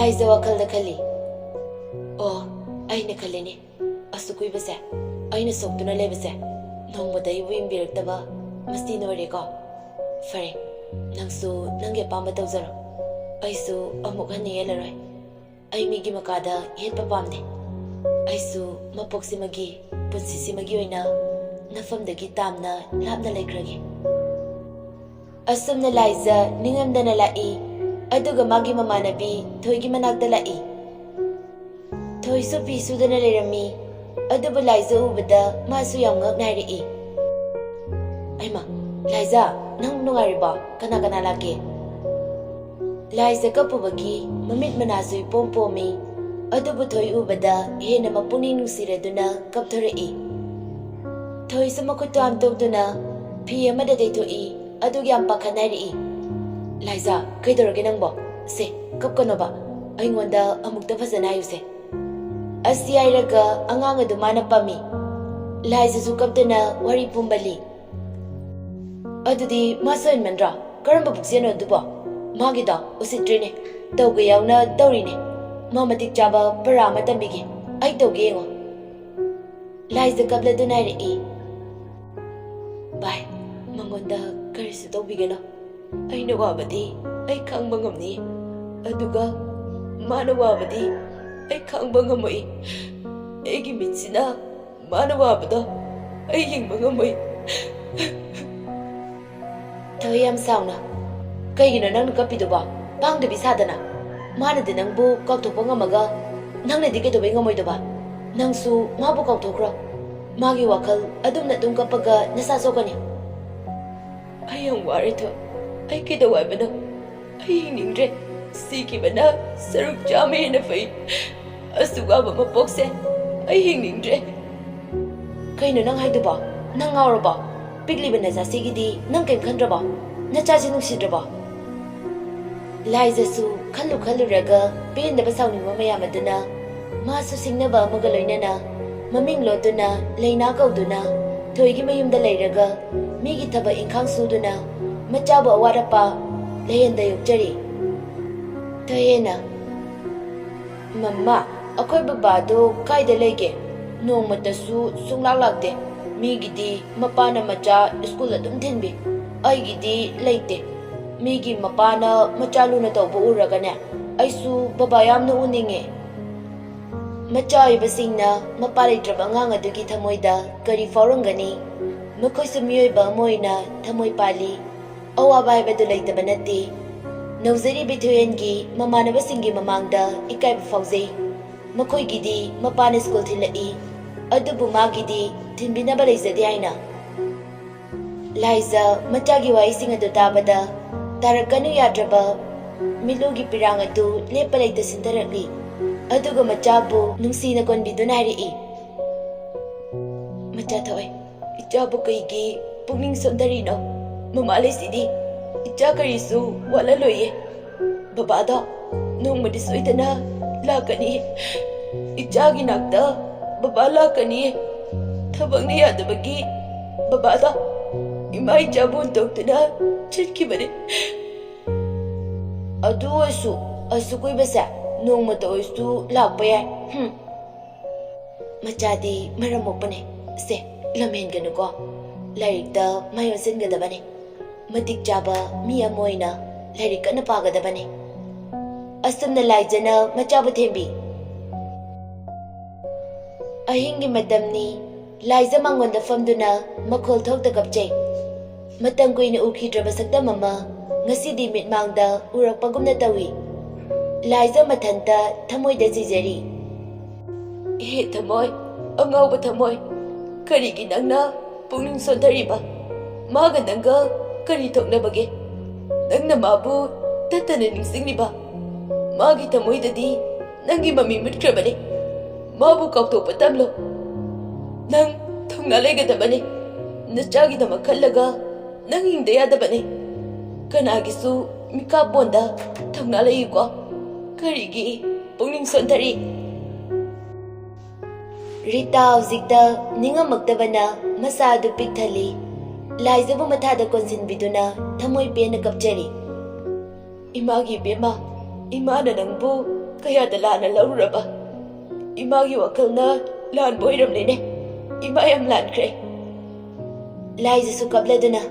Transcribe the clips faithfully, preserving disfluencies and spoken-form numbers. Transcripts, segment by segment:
ꯑꯩꯁꯦ ꯋꯥꯈꯜꯗ ꯈꯜꯂꯤ꯫ ꯑꯣ, ꯑꯩꯅ ꯈꯜꯂꯤꯅꯦ, ꯑꯁꯨꯛ ꯀꯨꯏꯕꯁꯦ ꯑꯩꯅ ꯁꯣꯛꯇꯨꯅ ꯂꯩꯕꯁꯦ, ꯅꯣꯡꯃꯗ ꯑꯩꯕꯨ ꯌꯦꯡꯕꯤꯔꯛꯇꯕ ꯃꯁꯤ ꯅꯣꯏꯔꯦꯀꯣ꯫ ꯐꯔꯦ, ꯅꯪꯁꯨ ꯅꯪꯒꯤ ꯑꯄꯥꯝꯕ ꯇꯧꯖꯔꯣ, ꯑꯩꯁꯨ ꯑꯃꯨꯛ ꯍꯟꯅ ꯌꯦꯠꯂꯔꯣꯏ꯫ ꯑꯩ ꯃꯤꯒꯤ ꯃꯀꯥꯗ ꯌꯦꯠꯄ ꯄꯥꯝꯗꯦ꯫ ꯑꯩꯁꯨ ꯃꯄꯣꯛꯁꯤꯃꯒꯤ, ꯄꯨꯟꯁꯤꯁꯤꯃꯒꯤ ꯑꯣꯏꯅ ꯅꯐꯝꯗꯒꯤ ꯇꯥꯝꯅ ꯂꯥꯞꯅ ꯂꯩꯈ꯭ꯔꯒꯦ꯫ ꯑꯁꯨꯝꯅ ꯂꯥꯏꯖ ꯅꯤꯡꯉꯝꯗꯅ ꯂꯥꯛꯏ꯫ ꯑꯗꯨꯒ ꯃꯥꯒꯤ ꯃꯃꯥꯟꯅꯕꯤ ꯊꯣꯏꯒꯤ ꯃꯅꯥꯛꯇ ꯂꯥꯛꯏ꯫ ꯊꯣꯏꯁꯨ ꯐꯤ ꯁꯨꯗꯅ ꯂꯩꯔꯝꯃꯤ꯫ ꯑꯗꯨꯕꯨ ꯂꯥꯏꯖ ꯎꯕꯗ ꯃꯥꯁꯨ ꯌꯥꯝ ꯉꯛꯅ ꯍꯥꯏꯔꯛꯏ, "ꯑꯩꯃ, ꯂꯥꯏꯖ, ꯅꯪ ꯅꯨꯡꯉꯥꯏꯔꯤꯕꯣ? ꯀꯅꯥ ꯀꯅꯥ ꯂꯥꯛꯀꯦ?" ꯂꯥꯏꯖ ꯀꯞꯄꯨꯕꯒꯤ ꯃꯃꯤꯠ ꯃꯅꯥꯁꯨ ꯏꯄꯣꯝ ꯄꯣꯝꯃꯤ꯫ ꯑꯗꯨꯕꯨ ꯊꯣꯏ ꯎꯕꯗ ꯍꯦꯟꯅ ꯃꯄꯨꯛꯅꯤꯡ ꯅꯨꯡꯁꯤꯔꯗꯨꯅ ꯀꯞꯊꯣꯔꯛꯏ꯫ ꯊꯣꯏꯁꯨ ꯃꯈꯨꯠꯇꯨ ꯍꯥꯝꯗꯣꯛꯇꯨꯅ ꯐꯤ ꯑꯃꯗ ꯇꯩꯊꯣꯛꯏ꯫ ꯑꯗꯨꯒ ꯌꯥꯝ ꯄꯥꯈꯠꯅ ꯍꯥꯏꯔꯛꯏ, "ꯂꯥꯏꯖ, ꯀꯩꯗꯧꯔꯒꯦ ꯅꯪꯕꯣ? ꯁꯦ, ꯀꯞꯀꯅꯣꯕ, ꯑꯩꯉꯣꯟꯗ ꯑꯃꯨꯛꯇ ꯐꯖꯅ ꯍꯥꯏꯌꯨꯁꯦ꯫" ꯑꯁꯤ ꯍꯥꯏꯔꯒ ꯑꯉꯥꯡ ꯑꯗꯨ ꯃꯥꯅ ꯄꯝꯃꯤ꯫ ꯂꯥꯏꯖꯁꯨ ꯀꯞꯇꯨꯅ ꯋꯥꯔꯤ ꯄꯨꯝꯕ ꯂꯤ꯫ "ꯑꯗꯨꯗꯤ ꯃꯥ ꯁꯣꯏꯍꯟꯃꯟꯗ꯭ꯔꯣ? ꯀꯔꯝꯕ ꯄꯨꯛꯆꯦꯜꯅꯣ ꯑꯗꯨꯕꯣ? ꯃꯥꯒꯤꯗꯣ ꯎꯁꯤꯠꯇ꯭ꯔꯤꯅꯦ, ꯇꯧꯒꯦ ꯌꯥꯎꯅ ꯇꯧꯔꯤꯅꯦ꯫ ꯃꯥ ꯃꯇꯤꯛ ꯆꯥꯕ ꯄꯔꯥ ꯑꯃ ꯇꯝꯕꯤꯒꯦ, ꯑꯩ ꯇꯧꯒꯦ ꯌꯦꯡꯉꯣ꯫" ꯂꯥꯏꯖ ꯀꯞꯂꯗꯨꯅ ꯍꯥꯏꯔꯛꯏ, "ꯚꯥꯏ, ꯃꯉꯣꯟꯗ ꯀꯔꯤꯁꯨ ꯇꯧꯕꯤꯒꯅꯨ꯫ ꯑꯩꯅ ꯋꯥꯕꯗꯤ ꯑꯩ ꯈꯪꯕ ꯉꯝꯅꯤ, ꯑꯗꯨꯒ ꯃꯥꯅ ꯋꯥꯕꯗꯤ ꯑꯩ ꯈꯪꯕ ꯉꯝꯃꯣꯏ꯫ ꯑꯩꯒꯤ ꯃꯤꯠꯁꯤꯅ ꯃꯥꯅ ꯋꯥꯕꯗꯣ ꯑꯩ ꯌꯦꯡꯕ ꯉꯝꯃꯣꯏ꯫" ꯊꯣꯏ ꯌꯥꯝ ꯁꯥꯎꯅ, "ꯀꯩꯒꯤꯅꯣ ꯅꯪꯅ ꯀꯞꯄꯤꯗꯨꯕꯣ? ꯄꯥꯡꯗꯕꯤ ꯁꯥꯗꯅ꯫ ꯃꯥꯅꯗꯤ ꯅꯪꯕꯨ ꯀꯥꯎꯊꯣꯛꯄ ꯉꯝꯃꯒ ꯅꯪꯅꯗꯤ ꯀꯩꯗꯧꯕꯩ ꯉꯝꯃꯣꯏꯗꯕ? ꯅꯪꯁꯨ ꯃꯥꯕꯨ ꯀꯥꯎꯊꯣꯛꯈ꯭ꯔꯣ꯫ ꯃꯥꯒꯤ ꯋꯥꯈꯜ ꯑꯗꯨꯝꯅ ꯑꯗꯨꯝ ꯀꯞꯄꯒ ꯅꯁꯥ ꯁꯣꯛꯀꯅꯤ꯫" "ꯑꯩ ꯌꯥꯝ ꯋꯥꯔꯦ ꯊꯣꯏ꯫ ꯑꯩ ꯀꯩꯗꯧ ꯍꯥꯏꯕꯅꯣ? ꯑꯩ ꯍꯤꯡꯅꯤꯡꯗ꯭ꯔꯦ꯫ ꯁꯤꯈꯤꯕꯅ ꯁꯔꯨꯛ ꯆꯥꯝꯃ ꯍꯦꯟꯅ ꯐꯩ꯫ ꯑꯁꯨꯛ ꯋꯥꯕ ꯃꯄꯣꯛꯁꯦ ꯑꯩ ꯍꯤꯡꯅꯤꯡꯗ꯭ꯔꯦ꯫" "ꯀꯩꯅꯣ ꯅꯪ ꯍꯥꯏꯗꯨꯕꯣ? ꯅꯪ ꯉꯥꯎꯔꯕꯣ? ꯄꯤꯛꯂꯤꯕ ꯅꯆꯥꯁꯤꯒꯤꯗꯤ ꯅꯪ ꯀꯩꯝ ꯈꯟꯗ꯭ꯔꯕꯣ? ꯅꯆꯥꯁꯤ ꯅꯨꯡꯁꯤꯗ꯭ꯔꯕꯣ?" ꯂꯥꯏꯖꯁꯨ ꯈꯜꯂꯨ ꯈꯜꯂꯨꯔꯒ ꯄꯦꯟꯗꯕ ꯁꯥꯎꯅꯤꯡꯕ ꯃꯌꯥꯝ ꯑꯗꯨꯅ ꯃꯥꯁꯨ ꯁꯤꯡꯅꯕ ꯑꯃꯒ ꯂꯣꯏꯅꯅ ꯃꯃꯤꯡ ꯂꯣꯠꯇꯨꯅ ꯂꯩꯅꯥ ꯀꯧꯗꯨꯅ ꯊꯣꯏꯒꯤ ꯃꯌꯨꯝꯗ ꯂꯩꯔꯒ ꯃꯤꯒꯤ ꯊꯕꯛ ꯏꯪꯈꯥꯡ ꯁꯨꯗꯨꯅ ꯃꯆꯥꯕꯨ ꯑꯋꯥꯠ ꯑꯄꯥ ꯂꯩꯍꯟꯗ ꯌꯣꯛꯆꯔꯤ꯫ ꯊꯣꯏꯍꯦꯟꯅ "ꯃꯃꯥ, ꯑꯩꯈꯣꯏ ꯕꯕꯥꯗꯣ ꯀꯥꯏꯗ ꯂꯩꯒꯦ? ꯅꯣꯡꯃꯇꯁꯨ ꯁꯨꯡꯂꯥꯛ ꯂꯥꯛꯇꯦ꯫ ꯃꯤꯒꯤꯗꯤ ꯃꯄꯥꯅ ꯃꯆꯥ ꯁ꯭ꯀꯨꯜ ꯑꯗꯨꯝ ꯊꯤꯟꯕꯤ, ꯑꯩꯒꯤꯗꯤ ꯂꯩꯇꯦ꯫ ꯃꯤꯒꯤ ꯃꯄꯥꯅ ꯃꯆꯥ ꯂꯨꯅ ꯇꯧꯕ ꯎꯔꯒꯅꯦ, ꯑꯩꯁꯨ ꯕꯕꯥ ꯌꯥꯝꯅ ꯎꯅꯤꯡꯉꯦ꯫" ꯃꯆꯥ ꯑꯣꯏꯕꯁꯤꯡꯅ ꯃꯄꯥ ꯂꯩꯇ꯭ꯔꯕ ꯑꯉꯥꯡ ꯑꯗꯨꯒꯤ ꯊꯃꯣꯏꯗ ꯀꯔꯤ ꯐꯥꯎꯔꯝꯒꯅꯤ? ꯃꯈꯣꯏꯁꯨ ꯃꯤꯑꯣꯏꯕ ꯑꯃ ꯑꯣꯏꯅ ꯊꯃꯣꯏ ꯄꯥꯜꯂꯤ꯫ ꯑꯋꯥꯕ ꯍꯥꯏꯕꯗꯨ ꯂꯩꯇꯕ ꯅꯠꯇꯦ꯫ ꯅꯧꯖꯔꯤꯕ ꯏꯊꯣꯏ ꯑꯍꯟꯒꯤ ꯃꯃꯥꯟꯅꯕꯁꯤꯡꯒꯤ ꯃꯃꯥꯡꯗ ꯏꯀꯥꯏꯕ ꯐꯥꯎꯖꯩ꯫ ꯃꯈꯣꯏꯒꯤꯗꯤ ꯃꯄꯥꯅ ꯁ꯭ꯀꯨꯜ ꯊꯤꯜꯂꯛꯏ, ꯑꯗꯨꯕꯨ ꯃꯥꯒꯤꯗꯤ ꯊꯤꯟꯕꯤꯅꯕ ꯂꯩꯖꯗꯦ ꯍꯥꯏꯅ꯫ ꯂꯥꯏꯖ ꯃꯆꯥꯒꯤ ꯋꯥꯍꯩꯁꯤꯡ ꯑꯗꯨ ꯇꯥꯕꯗ, ꯇꯥꯔꯛꯀꯅꯨ ꯌꯥꯗ꯭ꯔꯕ ꯃꯤꯠꯂꯨꯒꯤ ꯄꯤꯔꯥꯡ ꯑꯗꯨ ꯂꯦꯞꯄ ꯂꯩꯇ ꯁꯤꯟꯊꯔꯛꯂꯤ꯫ ꯑꯗꯨꯒ ꯃꯆꯥꯕꯨ ꯅꯨꯡꯁꯤꯅ ꯀꯣꯟꯕꯤꯗꯨꯅ ꯍꯥꯏꯔꯛꯏ, "ꯃꯆꯥ ꯊꯣꯏ, ꯏꯆꯥꯕꯨ ꯀꯩꯒꯤ ꯄꯨꯛꯅꯤꯡ ꯁꯣꯟꯊꯔꯤꯅꯣ? ꯃꯃꯥ ꯂꯩꯁꯤꯗꯤ ꯏꯆꯥ ꯀꯔꯤꯁꯨ ꯋꯥꯠꯂꯂꯣꯏꯌꯦ꯫ ꯕꯕꯥꯗꯣ ꯅꯣꯡꯃꯗꯤ ꯁꯣꯏꯗꯅ ꯂꯥꯛꯀꯅꯤ꯫ ꯏꯆꯥꯒꯤ ꯅꯥꯛꯇ ꯕꯕꯥ ꯂꯥꯛꯀꯅꯤ꯫ ꯊꯕꯛꯅ ꯌꯥꯗꯕꯒꯤ ꯕꯕꯥꯗꯣ ꯏꯃꯥ ꯏꯆꯥꯕꯨ ꯍꯨꯟꯗꯣꯛꯇꯨꯅ ꯆꯠꯈꯤꯕꯅꯤ꯫ ꯑꯗꯨ ꯑꯣꯏꯔꯁꯨ ꯑꯁꯨꯛ ꯀꯨꯏꯕꯁꯦ ꯅꯣꯡꯃꯇ ꯑꯣꯏꯔꯁꯨ ꯂꯥꯛꯄ ꯌꯥꯏ꯫" ꯍꯨꯝ꯫ ꯃꯆꯥꯗꯤ ꯃꯔꯝ ꯃꯣꯛꯄꯅꯦ꯫ ꯁꯦ, ꯂꯝꯍꯦꯟꯒꯅꯨꯀꯣ꯫ ꯂꯥꯏꯔꯤꯛꯇ ꯃꯥꯏ ꯑꯣꯟꯁꯤꯟꯒꯗꯕꯅꯤ꯫ ꯃꯇꯤꯛ ꯆꯥꯕ ꯃꯤ ꯑꯃ ꯑꯣꯏꯅ ꯂꯥꯏꯔꯤꯛ ꯀꯟꯅ ꯄꯥꯒꯗꯕꯅꯤ꯫ ꯑꯁꯨꯝꯅ ꯂꯥꯏꯖꯅ ꯃꯆꯥꯕꯨ ꯊꯦꯝꯕꯤ꯫ ꯑꯍꯤꯡꯒꯤ ꯃꯇꯝꯅꯤ꯫ ꯂꯥꯏꯖ ꯃꯉꯣꯟꯗ ꯐꯝꯗꯨꯅ ꯃꯈꯣꯜ ꯊꯣꯛꯇ ꯀꯞꯆꯩ꯫ ꯃꯇꯝ ꯀꯨꯏꯅ ꯎꯈꯤꯗ꯭ꯔꯕ ꯁꯛꯇꯝ ꯑꯃ ꯉꯁꯤꯗꯤ ꯃꯤꯠꯃꯥꯡꯗ ꯎꯔꯛꯄꯒꯨꯝꯅ ꯇꯧꯏ꯫ ꯂꯥꯏꯖ ꯃꯊꯟꯇ ꯊꯃꯣꯏꯗ ꯆꯤꯖꯔꯤ꯫ "ꯍꯦ ꯊꯃꯣꯏ, ꯑꯉꯥꯎꯕ ꯊꯃꯣꯏ, ꯀꯔꯤꯒꯤ ꯅꯪꯅ ꯄꯨꯛꯅꯤꯡ ꯁꯣꯟꯊꯔꯤꯕ? ꯃꯥꯒ ꯅꯪꯒ ꯀꯔꯤ ꯊꯣꯛꯅꯕꯒꯦ? ꯅꯪꯅ ꯃꯥꯕꯨ ꯇꯠꯇꯅ ꯅꯤꯡꯁꯤꯡꯂꯤꯕ? ꯃꯥꯒꯤ ꯊꯃꯣꯏꯗꯗꯤ ꯅꯪꯒꯤ ꯃꯃꯤ ꯃꯨꯠꯈ꯭ꯔꯕꯅꯤ꯫ ꯃꯥꯕꯨ ꯀꯥꯎꯊꯣꯛꯄ ꯇꯝꯂꯣ꯫ ꯅꯪ ꯊꯧꯅꯥ ꯂꯩꯒꯗꯕꯅꯤ꯫ ꯅꯆꯥꯒꯤꯗꯃꯛ ꯈꯜꯂꯒ ꯅꯪ ꯍꯤꯡꯗ ꯌꯥꯗꯕꯅꯤ꯫ ꯀꯅꯥꯒꯤꯁꯨ ꯃꯤꯀꯥꯞ ꯄꯣꯟꯗ ꯊꯧꯅꯥ ꯂꯩꯌꯨꯀꯣ꯫ ꯀꯔꯤꯒꯤ ꯄꯨꯛꯅꯤꯡ ꯁꯣꯟꯊꯔꯤ?" ꯔꯤꯇꯥ ꯍꯧꯖꯤꯛꯇ ꯅꯤꯡꯉꯝꯃꯛꯇꯕꯅ ꯃꯁꯥ ꯑꯗꯨ ꯄꯤꯛ ꯊꯜꯂꯤ꯫ ꯂꯥꯏꯖꯕꯨ ꯃꯊꯥꯗ ꯀꯣꯟꯁꯤꯟꯕꯤꯗꯨꯅ ꯊꯃꯣꯏ ꯄꯦꯟꯅ ꯀꯞꯆꯔꯤ꯫ "ꯏꯃꯥꯒꯤ ꯏꯕꯦꯝꯃ, ꯏꯃꯥꯅ ꯅꯪꯕꯨ ꯀꯌꯥꯗ ꯂꯥꯟꯅ ꯂꯧꯔꯨꯔꯕ? ꯏꯃꯥꯒꯤ ꯋꯥꯈꯜꯅ ꯂꯥꯟꯕ ꯑꯣꯏꯔꯝꯂꯦꯅꯦ꯫ ꯏꯃꯥ ꯌꯥꯝ ꯂꯥꯟꯈ꯭ꯔꯦ꯫ ꯂꯥꯏꯖꯁꯨ ꯀꯞꯂꯗꯨꯅ,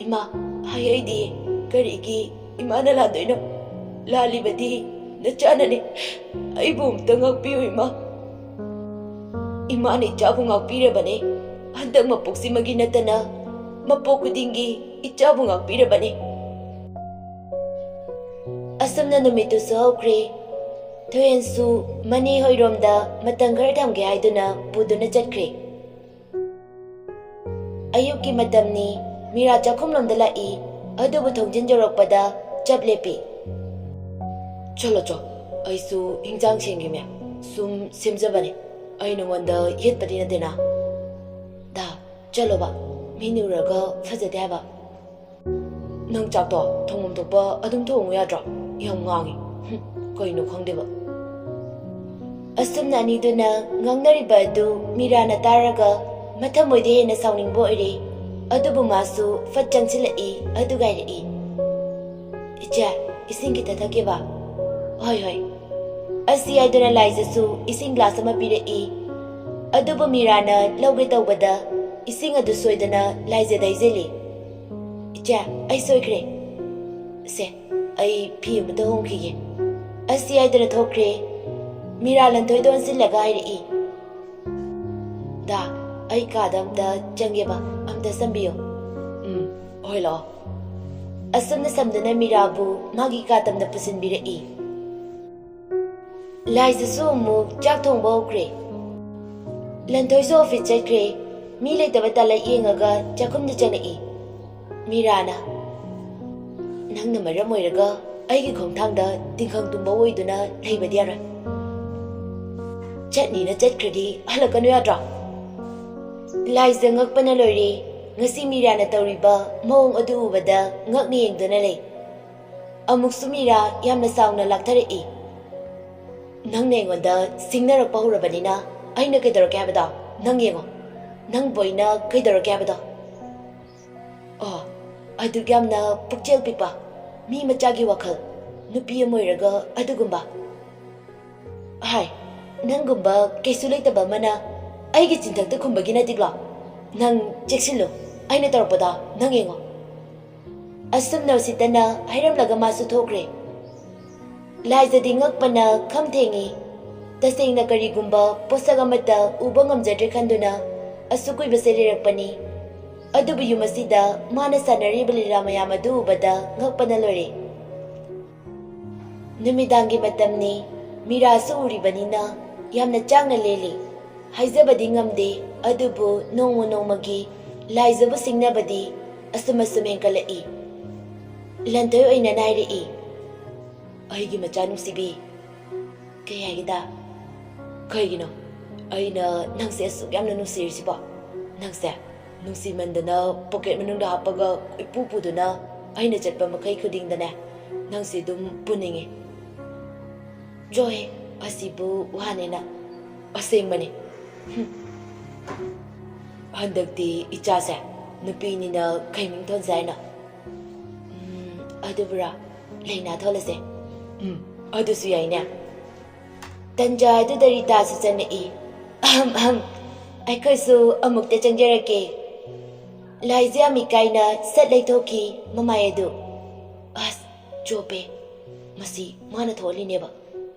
"ꯏꯃꯥ, ꯍꯥꯏꯍꯩꯗꯤꯌꯦ꯫ ꯀꯔꯤꯒꯤ ꯏꯃꯥꯅ ꯂꯥꯟꯗꯣꯏꯅꯣ? ꯂꯥꯜꯂꯤꯕꯗꯤ ꯅꯆꯥꯅꯅꯦ꯫ ꯑꯩꯕꯨ ꯑꯝꯇ ꯉꯥꯛꯄꯤꯌꯨ, ꯏꯃꯥ꯫ ꯏꯃꯥꯅ ꯏꯆꯥꯕꯨ ꯉꯥꯛꯄꯤꯔꯕꯅꯦ꯫ ꯍꯟꯗꯛ ꯃꯄꯣꯛꯁꯤꯃꯒꯤ ꯅꯠꯇꯅ ꯃꯄꯣꯛ ꯈꯨꯗꯤꯡꯒꯤ ꯏꯆꯥꯕꯨ ꯉꯥꯛꯄꯤꯔꯕꯅꯦ꯫" ꯑꯁꯨꯝꯅ ꯅꯨꯃꯤꯠꯇꯨꯁꯨ ꯍꯧꯈ꯭ꯔꯦ꯫ ꯊꯣꯏꯍꯦꯟꯁꯨ ꯃꯅꯦ ꯍꯣꯏꯔꯣꯝꯗ ꯃꯇꯝ ꯈꯔ ꯊꯝꯒꯦ ꯍꯥꯏꯗꯨꯅ ꯄꯨꯗꯨꯅ ꯆꯠꯈ꯭ꯔꯦ꯫ ꯑꯌꯨꯛꯀꯤ ꯃꯇꯝꯅꯤ꯫ ꯃꯤꯔꯥ ꯆꯥꯛꯈꯨꯝꯂꯣꯝꯗ ꯂꯥꯛꯏ꯫ ꯑꯗꯨꯕꯨ ꯊꯣꯡꯖꯤꯟ ꯌꯧꯔꯛꯄꯗ ꯆꯞ ꯂꯦꯞꯄꯤ꯫ "ꯆꯠꯂꯣ ꯆꯣ, ꯑꯩꯁꯨ ꯍꯤꯟꯖꯥꯡ ꯁꯦꯝꯒꯦꯃꯦ꯫ ꯁꯨꯝ ꯁꯦꯝꯖꯕꯅꯦ꯫ ꯑꯩ ꯅꯉꯣꯟꯗ ꯌꯦꯠꯄꯗꯤ ꯅꯠꯇꯦꯅ꯫" "ꯗꯥ, ꯆꯠꯂꯣꯕ, ꯃꯤꯅ ꯎꯔꯒ ꯐꯖꯗꯦ ꯍꯥꯏꯕ꯫" "ꯅꯪ ꯆꯥꯛꯇꯣ ꯊꯣꯡꯐꯝ ꯊꯣꯛꯄ ꯑꯗꯨꯝ ꯊꯣꯡꯉꯨ ꯌꯥꯗ꯭ꯔꯣ? ꯌꯥꯝ ꯉꯥꯡꯉꯤ꯫ ꯍꯨꯝ, ꯀꯩꯅꯣ ꯈꯪꯗꯦꯕ꯫" ꯑꯁꯨꯝꯅ ꯑꯅꯤꯗꯨꯅ ꯉꯥꯡꯅꯔꯤꯕ ꯑꯗꯨ ꯃꯤꯔꯥꯅ ꯇꯥꯔꯒ ꯃꯊꯃꯣꯏꯗ ꯍꯦꯟꯅ ꯁꯥꯎꯅꯤꯡꯕ ꯑꯣꯏꯔꯦ꯫ ꯑꯗꯨꯕꯨ ꯃꯥꯁꯨ ꯐꯠ ꯆꯪꯁꯤꯜꯂꯛꯏ, ꯑꯗꯨꯒ ꯍꯥꯏꯔꯛꯏ, "ꯏꯆꯦ, ꯏꯁꯤꯡ ꯈꯤꯇ ꯊꯛꯀꯦꯕ꯫" "ꯍꯣꯏ, ꯍꯣꯏ꯫" ꯑꯁꯤ ꯍꯥꯏꯗꯨꯅ ꯂꯥꯏꯖꯁꯨ ꯏꯁꯤꯡ ꯒ꯭ꯂꯥꯁ ꯑꯃ ꯄꯤꯔꯛꯏ꯫ ꯑꯗꯨꯕꯨ ꯃꯤꯔꯥꯅ ꯂꯧꯒꯦ ꯇꯧꯕꯗ ꯏꯁꯤꯡ ꯑꯗꯨ ꯁꯣꯏꯗꯅ ꯂꯥꯏꯖꯗ ꯍꯩꯖꯤꯜꯂꯤ꯫ "ꯏꯆꯦ, ꯑꯩ ꯁꯣꯏꯈ꯭ꯔꯦ꯫ ꯁꯦ, ꯑꯩ ꯐꯤ ꯑꯃꯇ ꯍꯣꯡꯈꯤꯒꯦ꯫" ꯑꯁꯤ ꯍꯥꯏꯗꯨꯅ ꯊꯣꯛꯈ꯭ꯔꯦ꯫ ꯃꯤꯔꯥ ꯂꯟꯊꯣꯏꯗ ꯑꯣꯟꯁꯤꯜꯂꯒ ꯍꯥꯏꯔꯛꯏ, "ꯗꯥ, ꯑꯩ ꯀꯥꯗ ꯑꯝꯇ ꯆꯪꯒꯦꯕ, ꯑꯝꯇ ꯆꯪꯕꯤꯌꯨ꯫" "ꯎꯝ, ꯍꯣꯏ, ꯂꯥꯛꯑꯣ꯫" ꯑꯁꯨꯝꯅ ꯁꯝꯗꯨꯅ ꯃꯤꯔꯥꯕꯨ ꯃꯥꯒꯤ ꯀꯥ ꯇꯝꯅ ꯄꯨꯁꯤꯟꯕꯤꯔꯛꯏ꯫ ꯂꯥꯏꯖꯁꯨ ꯑꯃꯨꯛ ꯆꯥꯛ ꯊꯣꯡꯕ ꯍꯧꯈ꯭ꯔꯦ꯫ ꯂꯟꯊꯣꯏꯁꯨ ꯑꯣꯐꯤꯁ ꯆꯠꯈ꯭ꯔꯦ꯫ ꯃꯤ ꯂꯩꯇꯕ ꯇꯥꯂꯛ ꯌꯦꯡꯉꯒ ꯆꯥꯛꯈꯨꯝꯗ ꯆꯪꯉꯛꯏ꯫ ꯃꯤꯔꯥꯅ, "ꯅꯪꯅ ꯃꯔꯝ ꯑꯣꯏꯔꯒ ꯑꯩꯒꯤ ꯈꯣꯡꯊꯥꯡꯗ ꯇꯤꯡꯈꯪ ꯇꯨꯝꯕ ꯑꯣꯏꯗꯨꯅ ꯂꯩꯕꯗꯤ ꯌꯥꯔꯣꯏ꯫ ꯆꯠꯅꯤꯅ ꯆꯠꯈ꯭ꯔꯗꯤ ꯍꯜꯂꯛꯀꯅꯨ ꯌꯥꯗ꯭ꯔꯣ?" ꯂꯥꯏꯖ ꯉꯛꯄꯅ ꯂꯣꯏꯔꯦ꯫ ꯉꯁꯤ ꯃꯤꯔꯥꯅ ꯇꯧꯔꯤꯕ ꯃꯑꯣꯡ ꯑꯗꯨ ꯎꯕꯗ ꯉꯛꯅ ꯌꯦꯡꯗꯨꯅ ꯂꯩ꯫ ꯑꯃꯨꯛꯁꯨ ꯃꯤꯔꯥ ꯌꯥꯝꯅ ꯆꯥꯎꯅ ꯂꯥꯛꯊꯔꯛꯏ꯫ "ꯅꯪꯅ ꯑꯩꯉꯣꯟꯗ ꯁꯤꯡꯅꯔꯛꯄ ꯍꯧꯔꯕꯅꯤꯅ ꯑꯩꯅ ꯀꯩꯗꯧꯔꯛꯀꯦ ꯍꯥꯏꯕꯗꯣ ꯅꯪ ꯌꯦꯡꯉꯣ꯫ ꯅꯪꯕꯨ ꯑꯩꯅ ꯀꯩꯗꯧꯔꯛꯀꯦ ꯍꯥꯏꯕꯗꯣ?" "ꯑꯣ, ꯑꯗꯨꯛ ꯌꯥꯝꯅ ꯄꯨꯛꯆꯦꯜ ꯄꯤꯛꯄ, ꯃꯤ ꯃꯆꯥꯒꯤ ꯋꯥꯈꯜ, ꯅꯨꯄꯤ ꯑꯃ ꯑꯣꯏꯔꯒ ꯑꯗꯨꯒꯨꯝꯕ?" ꯍꯥꯏ, ꯅꯪꯒꯨꯝꯕ ꯀꯩꯁꯨ ꯂꯩꯇꯕ ꯑꯃꯅ ꯑꯩꯒꯤ ꯆꯤꯟꯊꯛꯇ ꯈꯨꯝꯕꯒꯤ ꯅꯠꯇꯤꯛꯂꯣ? ꯅꯪ ꯆꯦꯛꯁꯤꯜꯂꯨ, ꯑꯩꯅ ꯇꯧꯔꯛꯄꯗ ꯅꯪ ꯌꯦꯡꯉꯣ꯫ ꯑꯁꯨꯝꯅ ꯎꯁꯤꯠꯇꯅ ꯍꯥꯏꯔꯝꯂꯒ ꯃꯥꯁꯨ ꯊꯣꯛꯈ꯭ꯔꯦ꯫ ꯂꯥꯏꯖꯗꯤ ꯉꯛꯄꯅ ꯈꯝ ꯊꯦꯡꯉꯤ꯫ ꯇꯁꯦꯡꯅ ꯀꯔꯤꯒꯨꯝꯕ ꯄꯣꯠꯁꯛ ꯑꯃꯠꯇ ꯎꯕ ꯉꯝꯖꯗ꯭ꯔꯦ ꯈꯟꯗꯨꯅ ꯑꯁꯨꯛ ꯀꯨꯏꯕꯁꯦ ꯂꯩꯔꯛꯄꯅꯤ꯫ ꯑꯗꯨꯕꯨ ꯌꯨꯝ ꯑꯁꯤꯗ ꯃꯥꯅ ꯁꯥꯟꯅꯔꯤꯕ ꯂꯤꯂꯥ ꯃꯌꯥꯝ ꯑꯗꯨ ꯎꯕꯗ ꯉꯛꯄꯅ ꯂꯣꯏꯔꯦ꯫ ꯅꯨꯃꯤꯗꯥꯡꯒꯤ ꯃꯇꯝꯅꯤ꯫ ꯃꯤꯔꯥꯁꯨ ꯎꯔꯤꯕꯅꯤꯅ ꯌꯥꯝꯅ ꯆꯥꯡꯅ ꯂꯦꯜꯂꯤ꯫ ꯍꯥꯏꯖꯕꯗꯤ ꯉꯝꯗꯦ, ꯑꯗꯨꯕꯨ ꯅꯣꯡꯃ ꯅꯣꯡꯃꯒꯤ ꯂꯥꯏꯖꯕꯨ ꯁꯤꯡꯅꯕꯗꯤ ꯑꯁꯨꯝ ꯑꯁꯨꯝ ꯍꯦꯟꯀꯠꯂꯛꯏ꯫ ꯂꯟꯊꯣꯏ ꯑꯣꯏꯅ ꯍꯥꯏꯔꯛꯏ, "ꯑꯩꯒꯤ ꯃꯆꯥ ꯅꯨꯡꯁꯤꯕꯤ, ꯀꯩ ꯍꯥꯏꯒꯦꯗ? ꯀꯩꯒꯤꯅꯣ ꯑꯩꯅ ꯅꯪꯁꯦ ꯑꯁꯨꯛ ꯌꯥꯝꯅ ꯅꯨꯡꯁꯤꯔꯤꯁꯤꯕꯣ? ꯅꯪꯁꯦ ꯅꯨꯡꯁꯤꯃꯟꯗꯅ ꯄꯣꯀꯦꯠ ꯃꯅꯨꯡꯗ ꯍꯥꯞꯄꯒ ꯏꯄꯨ ꯄꯨꯗꯨꯅ ꯑꯩꯅ ꯆꯠꯄ ꯃꯈꯩ ꯈꯨꯗꯤꯡꯗꯅꯦ, ꯅꯪꯁꯦ ꯑꯗꯨꯝ ꯄꯨꯅꯤꯡꯉꯤ꯫" ꯆꯣꯍꯦ, ꯑꯁꯤꯕꯨ ꯋꯥꯅꯦꯅ꯫ ꯑꯁꯦꯡꯕꯅꯤ꯫ ꯍꯨꯝ꯫ ꯍꯟꯗꯛꯇꯤ ꯏꯆꯥꯁꯦ ꯅꯨꯄꯤꯅꯤꯅ ꯀꯩ ꯃꯤꯡ ꯊꯣꯟꯁꯦ ꯍꯥꯏꯅꯣ? ꯎꯝ, ꯑꯗꯨꯕꯨꯔꯥ, ꯂꯩꯅꯥ ꯊꯣꯜꯂꯁꯦ꯫ ꯎꯝ, ꯑꯗꯨꯁꯨ ꯌꯥꯏꯅꯦ꯫ ꯇꯟꯖꯥ ꯑꯗꯨꯗ ꯔꯤꯇꯥꯁꯨ ꯆꯪꯂꯛꯏ꯫ "ꯑꯍꯝ, ꯑꯍꯝ, ꯑꯩꯈꯣꯏꯁꯨ ꯑꯃꯨꯛꯇ ꯆꯪꯖꯔꯛꯀꯦ꯫" ꯂꯥꯏꯖꯥ ꯌꯥꯝ ꯏꯀꯥꯏꯅ ꯁꯠ ꯂꯩꯊꯣꯛꯈꯤ ꯃꯃꯥꯏ ꯑꯗꯨ꯫ ꯑꯁ, ꯆꯣꯞꯄꯦ꯫ ꯃꯁꯤ ꯃꯥꯅ ꯊꯣꯛꯍꯜꯂꯤꯅꯦꯕ꯫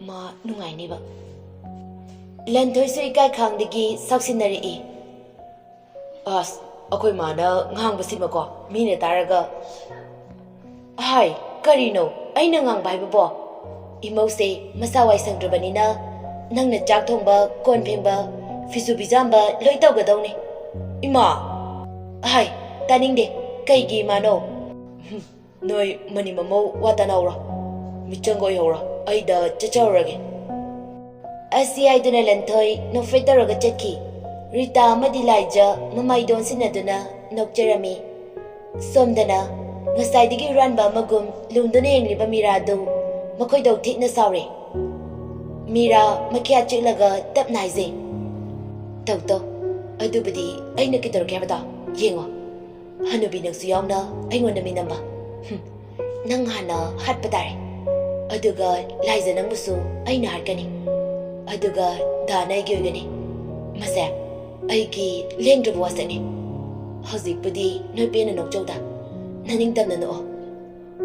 ꯃꯥ ꯅꯨꯡꯉꯥꯏꯅꯦꯕ꯫ ꯂꯟꯊꯣꯏꯁꯨ ꯏꯀꯥꯏ ꯈꯥꯡꯗꯒꯤ ꯁꯥꯎꯁꯤꯟꯅꯔꯛꯏ꯫ ꯑꯁ, ꯑꯩꯈꯣꯏ ꯃꯥꯅ ꯉꯥꯡꯕꯁꯤꯃꯀꯣ, ꯃꯤꯅ ꯇꯥꯔꯒ꯫ ꯍꯥꯏ, ꯀꯔꯤꯅꯣ ꯑꯩꯅ ꯉꯥꯡꯕ ꯍꯥꯏꯕꯕꯣ? ꯏꯃꯧꯁꯦ ꯃꯁꯥ ꯋꯥꯏ ꯁꯪꯗ꯭ꯔꯕꯅꯤꯅ ꯅꯪꯅ ꯆꯥꯛ ꯊꯣꯡꯕ, ꯀꯣꯟ ꯐꯦꯡꯕ, ꯐꯤꯁꯨ ꯐꯤꯖꯥꯝꯕ ꯂꯣꯏ ꯇꯧꯒꯗꯧꯅꯤ꯫ ꯏꯃꯥ! ꯍꯥꯏ, ꯇꯥꯅꯤꯡꯗꯦ꯫ ꯀꯩꯒꯤ ꯏꯃꯥꯅꯣ? ꯍꯨꯝ, ꯅꯣꯏ ꯃꯅꯤ ꯃꯃꯧ ꯋꯥ ꯇꯥꯅꯧꯔꯣ꯫ ꯃꯤꯆꯪꯒ ꯑꯣꯏꯍꯧꯔꯣ꯫ ꯑꯩꯗ ꯆꯠꯆꯔꯨꯔꯒꯦ꯫ ꯑꯁꯤ ꯍꯥꯏꯗꯨꯅ ꯂꯟꯊꯣꯏ ꯅꯣꯛꯐꯦꯠ ꯇꯧꯔꯒ ꯆꯠꯈꯤ꯫ ꯔꯤꯇꯥ ꯑꯃꯗꯤ ꯂꯥꯏꯖ ꯃꯃꯥꯏꯗꯣ ꯑꯣꯟꯁꯤꯟꯅꯗꯨꯅ ꯅꯣꯛꯆꯔꯝꯃꯤ꯫ ꯁꯣꯝꯗꯅ ꯉꯁꯥꯏꯗꯒꯤ ꯍꯨꯔꯥꯟꯕ ꯑꯃꯒꯨꯝ ꯂꯨꯝꯗꯨꯅ ꯌꯦꯡꯂꯤꯕ ꯃꯤꯔꯥꯗꯨ ꯃꯈꯣꯏꯗꯧ ꯊꯤꯅ ꯁꯥꯎꯔꯦ꯫ ꯃꯤꯔꯥ ꯃꯈ꯭ꯌꯥꯠ ꯆꯤꯛꯂꯒ ꯇꯞꯅ ꯍꯥꯏꯖꯩ, "ꯇꯧ ꯇꯧ, ꯑꯗꯨꯕꯨꯗꯤ ꯑꯩꯅ ꯀꯩꯗꯧꯔꯛꯀꯦ ꯍꯥꯏꯕꯗꯣ ꯌꯦꯡꯉꯣ꯫ ꯍꯅꯨꯕꯤ ꯅꯪꯁꯨ ꯌꯥꯎꯅ ꯑꯩꯉꯣꯟꯗ ꯃꯤꯅꯝꯕ꯫ ꯍꯨꯝ, ꯅꯪ ꯍꯥꯟꯅ ꯍꯥꯠꯄ ꯇꯥꯔꯦ꯫ ꯑꯗꯨꯒ ꯂꯥꯏꯖ ꯅꯪꯕꯨꯁꯨ ꯑꯩꯅ ꯍꯥꯠꯀꯅꯤ꯫" ꯑꯗꯨꯒ ꯗꯥꯅ ꯑꯩꯒꯤ ꯑꯣꯏꯒꯅꯤ꯫ ꯃꯁꯦ ꯑꯩꯒꯤ ꯂꯦꯡꯗ꯭ꯔꯕ ꯋꯥꯁꯛꯅꯤ꯫ ꯍꯧꯖꯤꯛꯄꯨꯗꯤ ꯅꯣꯏ ꯄꯦꯟꯅ ꯅꯣꯛꯆꯧꯗ, ꯅꯅꯤꯡꯇꯝꯅ ꯅꯣꯛꯑꯣ꯫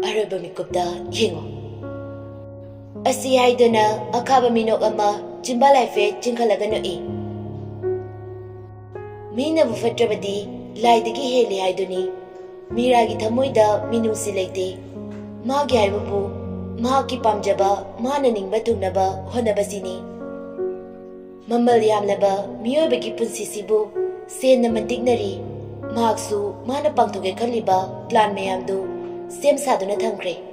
ꯑꯔꯣꯏꯕ ꯃꯤꯀꯨꯞꯇ ꯌꯦꯡꯉꯣ꯫ ꯑꯁꯤ ꯍꯥꯏꯗꯨꯅ ꯑꯈꯥꯕ ꯃꯤꯅꯣꯛ ꯑꯃ ꯆꯤꯝꯕꯥꯜ ꯍꯥꯏꯐꯦꯠ ꯆꯤꯡꯈꯠꯂꯒ ꯅꯣꯛꯏ꯫ ꯃꯤꯅꯕꯨ ꯐꯠꯇ꯭ꯔꯕꯗꯤ ꯂꯥꯏꯗꯒꯤ ꯍꯦꯜꯂꯤ ꯍꯥꯏꯗꯨꯅꯤ꯫ ꯃꯤꯔꯥꯒꯤ ꯊꯃꯣꯏꯗ ꯃꯤꯅꯨꯡꯁꯤ ꯂꯩꯇꯦ꯫ ꯃꯥꯒꯤ ꯍꯥꯏꯕꯕꯨ ꯃꯍꯥꯛꯀꯤ ꯄꯥꯝꯖꯕ ꯃꯥꯅ ꯅꯤꯡꯕ ꯊꯨꯡꯅꯕ ꯍꯣꯠꯅꯕꯁꯤꯅꯤ꯫ ꯃꯃꯜ ꯌꯥꯝꯂꯕ ꯃꯤꯑꯣꯏꯕꯒꯤ ꯄꯨꯟꯁꯤꯁꯤꯕꯨ ꯁꯦꯟꯅ ꯃꯟꯇꯤꯛꯅꯔꯤ꯫ ꯃꯍꯥꯛꯁꯨ ꯃꯥꯅ ꯄꯥꯡꯊꯣꯛꯀꯦ ꯈꯜꯂꯤꯕ plan ꯃꯌꯥꯝꯗꯨ ꯁꯦꯝ ꯁꯥꯗꯨꯅ ꯊꯝꯈ꯭ꯔꯦ꯫